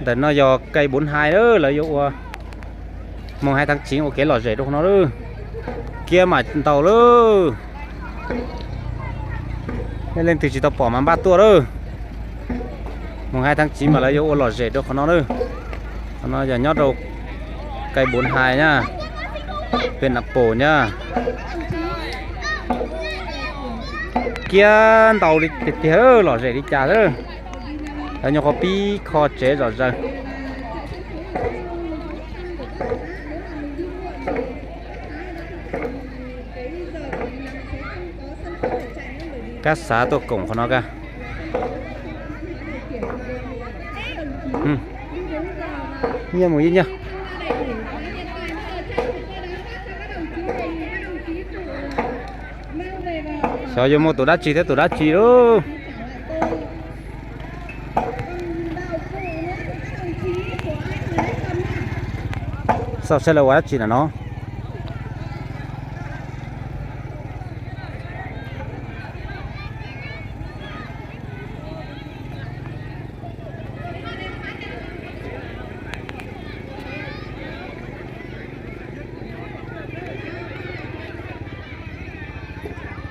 Ntawm no yog kais bốn hai lawm, lawv yuav ua, mùng hai tháng chín ua kev lom zem rau qhov no lawm. Kiab mas ntau lawm. Nej leej twg tsis tau pom mas npaj tuaj lawm. Mùng hai tháng chín mas lawv yuav ua lom zem rau qhov no lawm. Qhov no yog nyob rau kais bốn hai na, huyện Nậm Pồ na. Kiab ntau li tiag tiag, lom zem li cas lawm. Lawv nyuam qhuav pib kho tsev zom zaws. Kab xav tuaj koom qhov no kab. Nyiaj mus ib nyuag. Xyov yuav muaj tus dab tsi thiab tus dab tsi lauj. Xauj saib lawv ua dab tsi na no.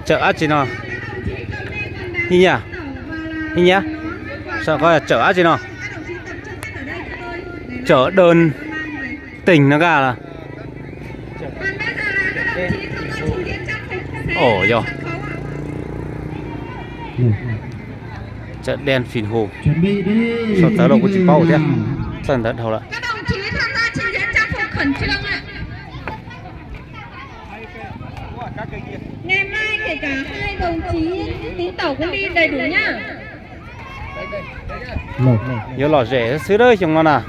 Tsawm dab tsi no? Ib nyuag, ib nyuag, saib qhov tsawm dab tsi no? Tsawm đơn tình no kaj los? Ov, yog tsawm đèn phỉnh hù. Sau ntawv los kuv tsis paub thiab. Txawj ntawv dhau lawm. Ngày mai kể cả hai đồng chí tín tẩu cũng đi đầy đủ nhá. Yuav lom zem xwb dawb xyoo no na.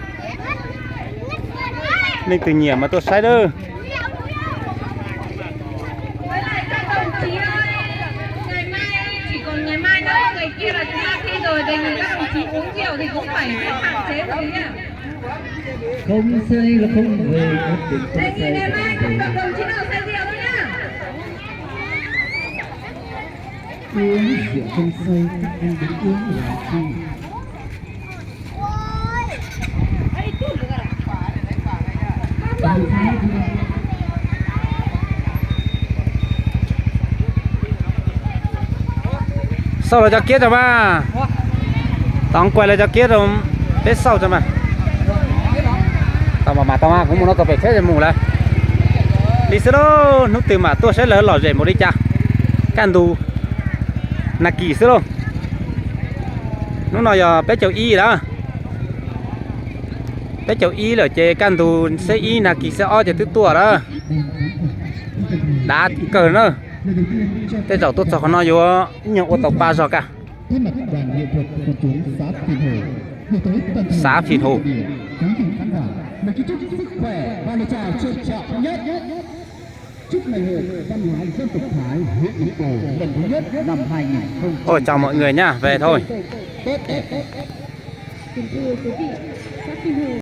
Leej twg nyiam mas tuaj saib dawb. Với lại các đồng chí ơi, ngày mai, chỉ còn ngày mai nữa, ngày kia là chúng ta thi rồi, đề nghị các đồng chí uống rượu thì cũng phải hạn chế một tí nhá. Không say là không về, nhất định không say là không về. Uống rượu không say, các anh đừng uống làm chi. Xauj lawv cov kiab tso mas. Tau kuaj lawv cov kiab rau peb xauj tso mas. Tau mas, tau mas, kuv mus no tau pem tsheb mus lawm. Li xwb lauj, hnub twg mam tuaj saib lawv lom zem npaum li cas. Kaj ntug nag kis xwb lauj. Hnub no yog peb caug ib lawm. Peb caug ib lawm ces kaj ntug xiab ib nag kis xiab ob ces twb tuaj lawm. Dav kawg na. Tej zaum tuaj txog qhov no yuav ib nyuag ua tau pa zog kaj. Xav phim hum. Ôi, chào mọi người nhá, về thôi.